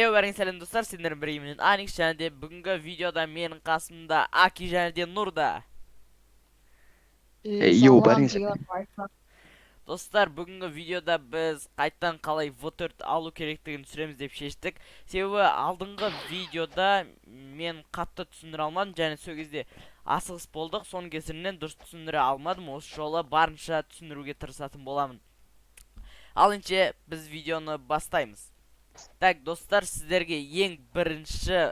Ey бәріңе сәлем, достар, сендермен бірге мен, Аникс, және де бүгінгі видеода менің қасымда Аки және де Нұрда. Ей, йоу, Салам, бәріңе жігер, байқа. Достар, бүгінгі видеода біз қайттан қалай В4 алу керектігін түсіреміз деп шештік. Себебі алдыңғы видеода мен қатты түсіндіре алмадым және сол кезде асығыс болдық, соның кесірінен дұрыс түсіндіре алмадым. Осы жолы барынша түсіндіруге тырысатын боламын. Ал ендеше біз видеоны бастаймыз. Так, достар, сіздерге ең бірінші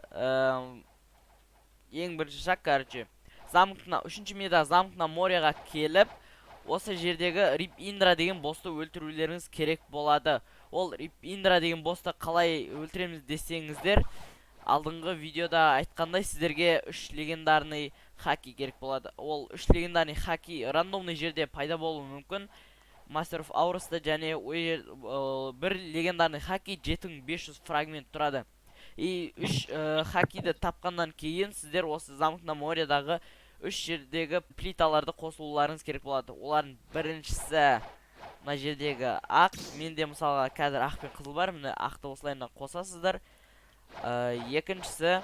шаг, короче, замок на үшінші мирда замок на моряға келіп, осы жердегі Рип Индра деген боссты өлтірулеріңіз керек болады. Ол Рип Индра деген боссты қалай өлтіреміз десеңіздер, алдыңғы видеода айтқандай, сіздерге үш легендарный хаки керек болады. Ол үш легендарный хаки рандомный жерде пайда болуы мүмкін. Master of Auros'та және ол бір легендарный хаки 7500 фрагмент тұрады. И үш хакиді тапқаннан кейін сіздер осы замок на морядағы үш жердегі плиталарды қосуларыңыз керек болады. Олардың біріншісі мына жердегі ақ. Менде, мысалға, қазір ақ пен қызыл бар. Міне, ақты осылайынан қосасыздар. Екіншісі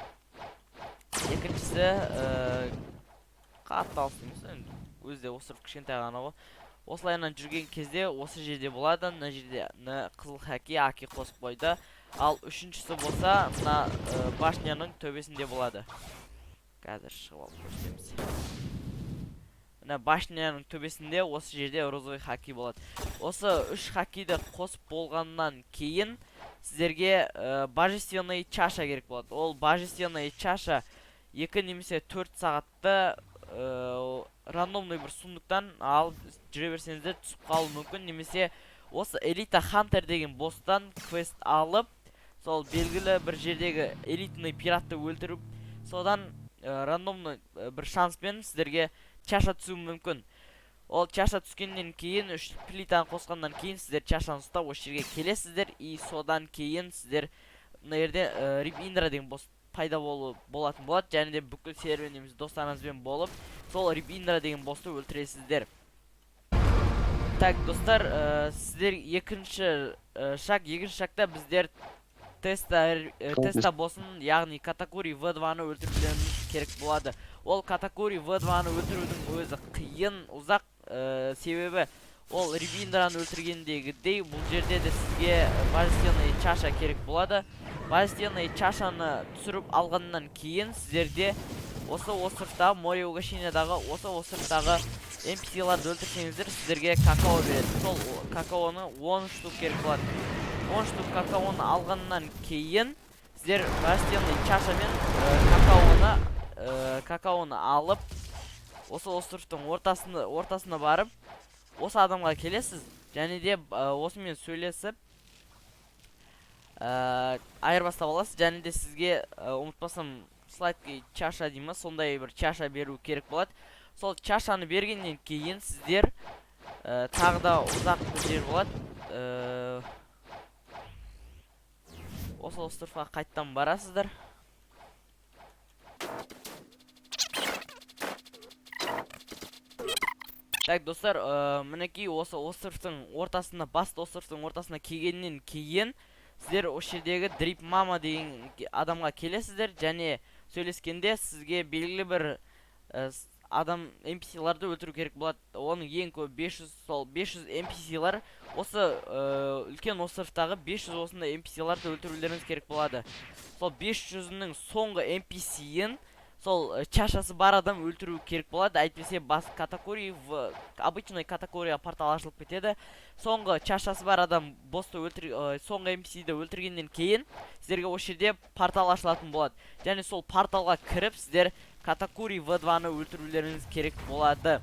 қатты алыс емес енді, өзі де остров кішкентай ғана ғой. Осылайынан жүрген кезде осы жерде болады. Мына жерде мына қызыл хаки Аки қосып қойды. Ал үшіншісі болса мына башняның төбесінде болады. Қазір шығып алып көрсетеміз. Мына башняның төбесінде осы жерде розовый хаки болады. Осы үш хакиді қосып болғаннан кейін сіздерге божественный чаша керек болады. Ол божественный чаша 2 немесе 4 сағатты рандомный бір сундуктан алып жүре берсеңіздер, түсіп қалуы мүмкін, немесе осы элита хантер деген босстан квест алып, сол белгілі бір жердегі элитный пиратты өлтіріп, содан рандомный бір шанспен сіздерге чаша түсуі мүмкін. Ол чаша түскеннен кейін, үш плитаны қосқаннан кейін, сіздер чашаны ұстап осы жерге келесіздер. И содан кейін сіздер мына жерде Рип Индра деген босс пайда болатын болады және де бүкіл сервер немесе достарыңызбен болып, сол Рип Индра деген боссты өлтіресіздер. Так, достар, сіздер екінші шаг, екінші шагта біздер теста боссын, яғни Катакури В2-ны өлтірулеріміз керек болады. Ол Катакури В2-ны өлтірудің өзі қиын, ұзақ, себебі ол Рип Индраны өлтіргендегідей бұл жерде де сізге божественный чаша керек болады. Божественный чашаны түсіріп алғаннан кейін сіздерде осы островтағы, море угощениядағы осы островтағы NPC-ларды өлтірсеңіздер, сіздерге какао береді. Сол какаоны 10 штук керек болады. 10 штук какаоны алғаннан кейін сіздер божественный чашамен какаоны алып, осы островтың ортасына барып, осы адамға келесіз және де осымен сөйлесіп, айырбастап аласыз. Және де сізге, ұмытпасам, сладкий чаша дей ма, сондай бір чаша беру керек болады. Сол чашаны бергеннен кейін сіздер тағы да ұзақ бір жер болады, осы островқа қайттан барасыздар. Так, достар, мінекей, осы островтың ортасына, басты островтың ортасына келгеннен кейін сіздер осы жердегі Дрип Мама деген адамға келесіздер және сөйлескенде сізге белгілі бір адам NPC-ларды өлтіру керек болады. Оның ең көп 500, сол 500 NPC-лар, осы үлкен островтағы 500 осындай NPC-ларды өлтірулеріңіз керек болады. Сол 500-нің соңғы NPC-ін сол чашасы бар адам өлтіру керек болады, әйтпесе бас Катакури в обычный Катакурия портал ашылып кетеді. Соңғы чашасы бар адам боссты өлтір, соңғы NPC-ді өлтіргеннен кейін сіздерге осы жерде портал ашылатын болады және сол порталға кіріп, сіздер Катакури В2-ны өлтірулеріңіз керек болады.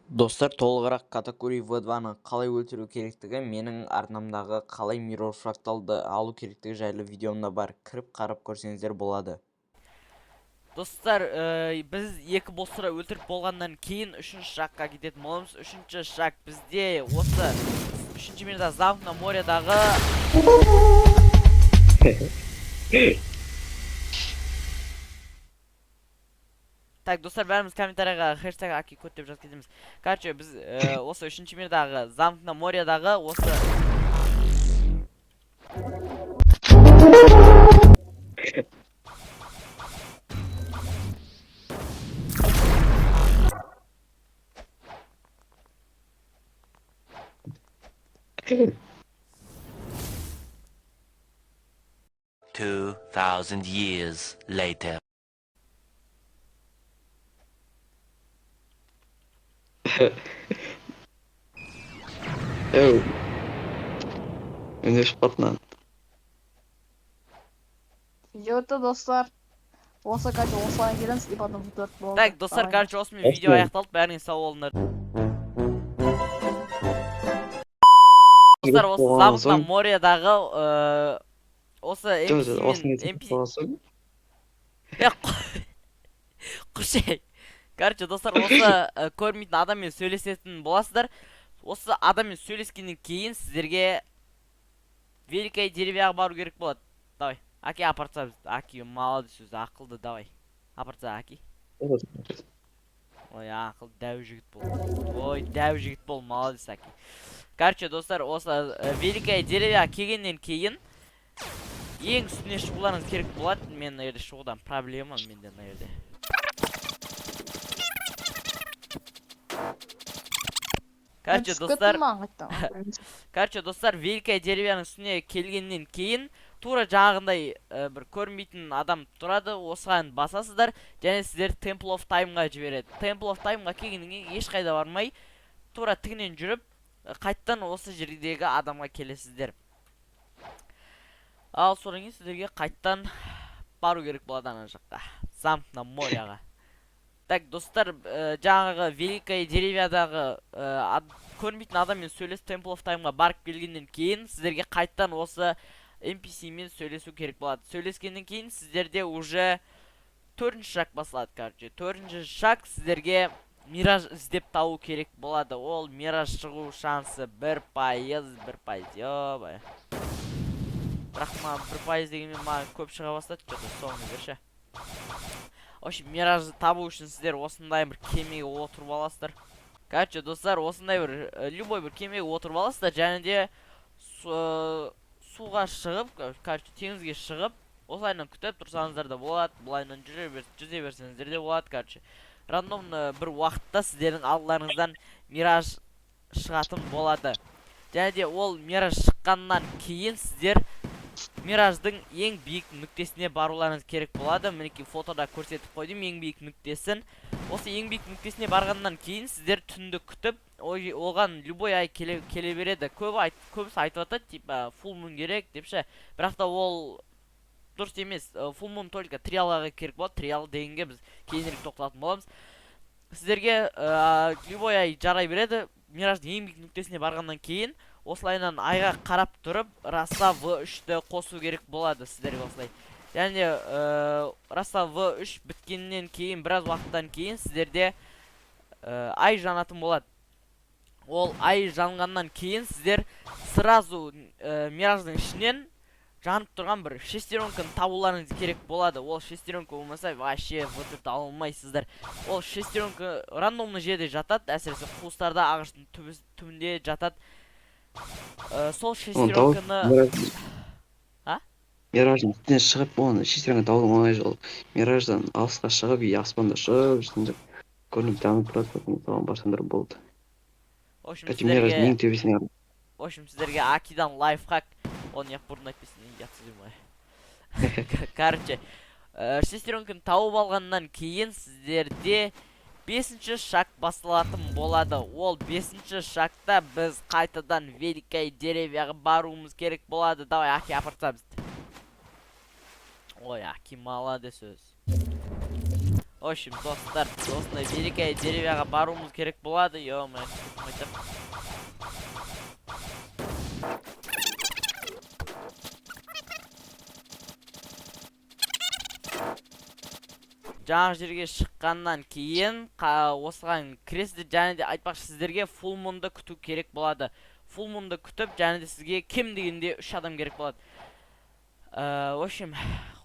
Достар, толығырақ Катакури В2-ны қалай өлтіру керектігі менің арнамдағы қалай Миррор фракталды алу керектігі жайлы видеомда бар, кіріп қарап көрсеңіздер болады. Достар, біз екі боссты өлтіріп болғаннан кейін үшінші шагқа кететін боламыз. Үшінші шаг бізде осы үшінші мирда замок на морядағы. Так, достар, бәріміз комментарийға #АкиКод деп жазып кетеміз. Короче, біз осы үшінші мирдағы замок на морядағы осы 2,000 years later. Оу. Үндес қатынан. Видео өтті, достар. Осы, короче, осылай келеміз и потом в төрт болды. Так, достар, Давай. короче, осымен видео аяқталды. Бәріңе сау болыңдар. Достар, осы Болған замок на соң- морядағы осы Жоқ, NPC осыны мен NPC болған соң Е, Құшай. Короче, достар, осы көрмейтін адаммен сөйлесетін боласыздар. Осы адаммен сөйлескеннен кейін сіздерге Великая деревняға бару керек болады. Давай, Аки, апарып таста бізді. Аки, молодец өзі, ақылды, давай. Апарып таста, Аки. Ой, ақыл, дәу жігіт бол. Ой, дәу жігіт бол, молодец, Аки. Короче, достар, осы Великая деревняға келгеннен кейін ең үстіне шығуларыңыз керек болады. Мен мына жерде шығудан проблема менде мына жерде. Мен Короче, түсіп достар, кеттім маған қайтадан. Короче, достар, Великая деревняның үстіне келгеннен кейін тура жаңағындай бір көрінбейтін адам тұрады, осыған басасыздар және сіздер Temple of Time'ға жібереді. Temple of Time'ға келгеннен кейін ешқайда бармай, тура тігінен жүріп, қайттан осы жердегі адамға келесіздер. Ал содан кейін сіздерге қайттан бару керек болады ана жаққа. Замок на моряға. Так, достар, жаңағы Великая деревнядағы көрінбейтін адаммен сөйлесіп Temple of Time'ға барып келгеннен кейін сіздерге қайттан осы NPC-мен сөйлесу керек болады. Сөйлескеннен кейін сіздерде уже төртінші шаг басылады, короче. Төртінші шаг: сіздерге мираж іздеп табу керек болады. Ол мираж шығу шансы 1%, 1%, ё. Бірақ маған 1% дегенмен маған көп шыға бастады что-то соңғы кезде ше. В общем, миражды табу үшін сіздер осындай бір кемеге отырып аласыздар. Короче, достар, осындай бір любой бір кемеге отырып аласыздар және де суға шығып, короче, теңізге шығып, осылайынан күтіп тұрсаңыздар да болады, былайынан жүзе берсеңіздер де болады, короче. Рандомно бір уақытта сіздердің алдыларыңыздан мираж шығатын болады. Және де ол мираж шыққаннан кейін сіздер мираждың ең биік нүктесіне баруларыңыз керек болады. Мінекей, фотода көрсетіп қойдым ең биік нүктесін. Осы ең биік нүктесіне барғаннан кейін сіздер түнді күтіп, оған любой ай келе береді. Көбісі айтып жатады, типа, full moon керек деп ше. Бірақ та ол дұрыс емес. Full moon только триалға керек болады. Триал дегенге біз кейінірек тоқталатын боламыз. Сіздерге любой ай жарай береді. Мираждың ең биік нүктесіне барғаннан кейін осылайынан айға қарап тұрып, раса В3-ті қосу керек болады сіздерге осылай. Және раса В3 біткеннен кейін, біраз уақыттан кейін сіздерде ай жанатын болады. Ол ай жанғаннан кейін сіздер сразу мираждың ішінен жанып тұрған бір шестеренканы табуларыңыз керек болады. Ол шестеренка болмаса, вообще В4 ала алмайсыздар. Ол шестеренка рандомный жерде жатады, әсіресе қуыстарда, ағаштың түбінде жатады. Сол Оны тауып шестеренканы А? Мираждың үстіне шығып, оны шестеренка табудың оңай жолы: мираждан алысқа шығып и аспанда ұшып жүрсеңдер, көрініп жанып тұрады, потом соған барсаңдар болды. В общем, Короче, мираждың сіздерге ең төбесіне. В общем, сіздерге Акидан лайфхак. Оны неғып бұрын айтпайсың, ұятсыз деймін ғой. Короче, шестеренканы тауып алғаннан кейін сіздерде бесінші шаг басталатын болады. Ол бесінші шагта біз қайтадан Великая деревняға баруымыз керек болады. Давай, Аки, апарып таста бізді. Ой, Аки, молодец өзі. В общем, достар, біз осындай Великая деревняға баруымыз керек болады. Ё-моё, айтып. Жаңағы жерге шыққаннан кейін осыған кіресіздер. Және де айтпақшы, сіздерге full moonды күту керек болады. Full moonды күтіп, және де сізге кем дегенде үш адам керек болады. В общем,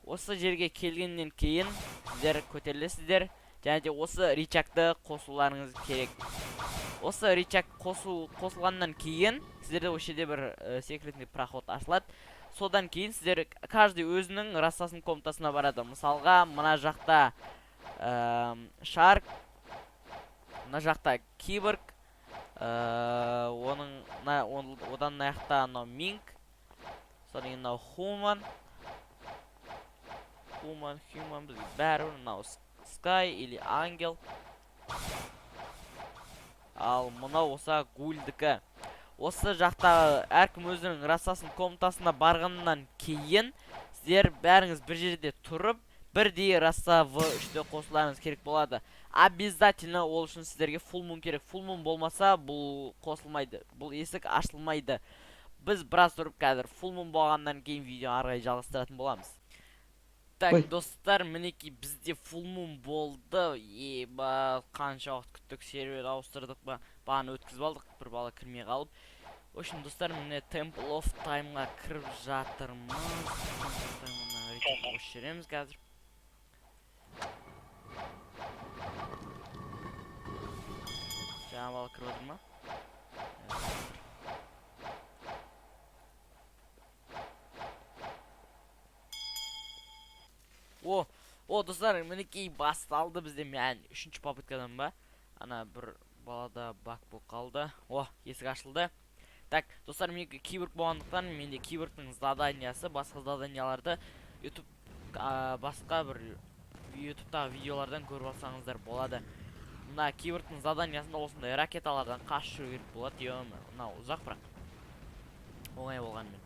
осы жерге келгеннен кейін сіздер көтерілесіздер және де осы рычагты қосуларыңыз керек. Осы рычаг қосылғаннан кейін сіздерде осы жерде бір секретный проход ашылады. Содан кейін сіздер каждый өзінің расасының комнатасына барады. Мысалға, мына жақта Шарк, мына жақта Киборг, оның одан мына жақта анау Минк, содан кейін мынау Хуман, Хуман, Хуман, бізге бәрібір, мынау Скай или Ангел. Ал мынау болса Гульдікі. Осы жақта әркім өзінің расасының комнатасына барғаннан кейін сіздер бәріңіз бір жерде тұрып, бірдей раса в 3-те қосыларыңыз керек болады. Обязательно ол үшін сіздерге full moon керек. Full moon болмаса, бұл қосылмайды, бұл есік ашылмайды. Біз біраз тұрып, қазір full moon болғаннан кейін видео ары қарай жалғастыратын боламыз. Так, Ой. достар, мінекей, бізде full moon болды. Еба, қанша уақыт күттік, сервер ауыстырдық па, бағана өткізіп алдық, бір бала кірмей қалып. В общем, достар, міне, Temple of Time'ға кіріп жатырмыз. Temple of Time'ға рейтинг қосып жібереміз қазір. Жаңа бала кіріп отыр ма? Evet. О, о, достар, мінекей, басталды бізде. Мен үшінші попыткадан ба? Ана бір балада баг болып қалды. О, есік ашылды. Так, достар, менікі киборг болғандықтан, менде киборгтың заданиясы, басқа заданияларды YouTube, басқа бір YouTube'тағы видеолардан көріп алсаңыздар болады. Мына киборгтың заданиясында осындай ракеталардан қашып жүру керек болады. Ё, мынау ұзақ, бірақ оңай болғанымен.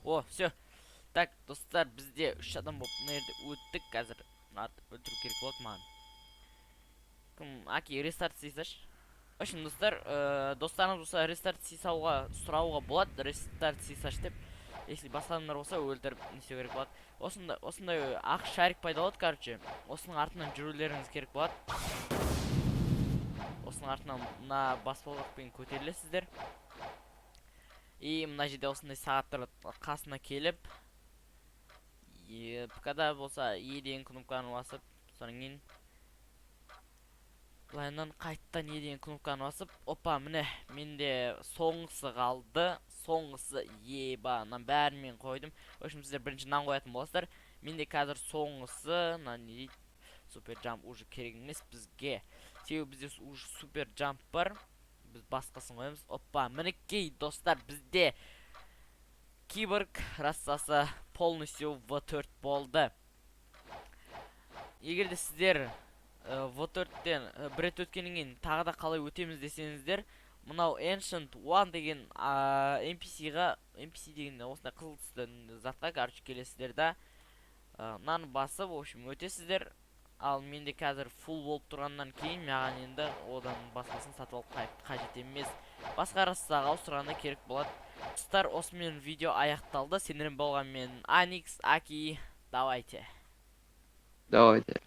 О, все. Так, достар, бізде үш адам болып мына жерде өттік. Қазір мынарды өлтіру керек болады маған. Кім? Аки, рестарт істей салшы. В общем, достар, достарыңыз болса, рестарт істей салуға сұрауға болады, рестарт істей салшы деп. Если басқа адамдар болса, өлтіріп не істеу керек болады. Осындай ақ шарик пайда болады, короче. Осының артынан жүрулеріңіз керек болады. Осының артынан мына баспалдақпен көтерілесіздер. И мына жерде осындай сағат тұрады, қасына келіп, ПК-да болса Е деген кнопканы басып, содан кейін былайынан қайттан Е деген кнопканы басып, опа, міне, менде соңғысы қалды. Соңғысы, еба, мынаның бәрін мен қойдым. В общем, сіздер бірінші мынаны қоятын боласыздар. Менде қазір соңғысы, мына не дейді? Супер джамп уже керек емес бізге. Себебі бізде уже супер джамп бар. Біз басқасын қоямыз. Опа, мінекей, достар, бізде киборг расасы полностью В4 болды. Егер де сіздер В4-тен бір рет өткеннен кейін тағы да қалай өтеміз десеңіздер, мынау Ancient One деген NPC-ға, NPC деген осындай қызыл түсті затқа, короче, келесіздер да, мынаны басып, в общем, өтесіздер. Ал менде қазір фул болып тұрғаннан кейін маған енді одан басқасын сатып алып қажет емес. Басқа расаға ауыстырғанда керек болады. Достар, осымен видео аяқталды. Сендермен болған мен Аникс, Аки. Давайте. Давайте.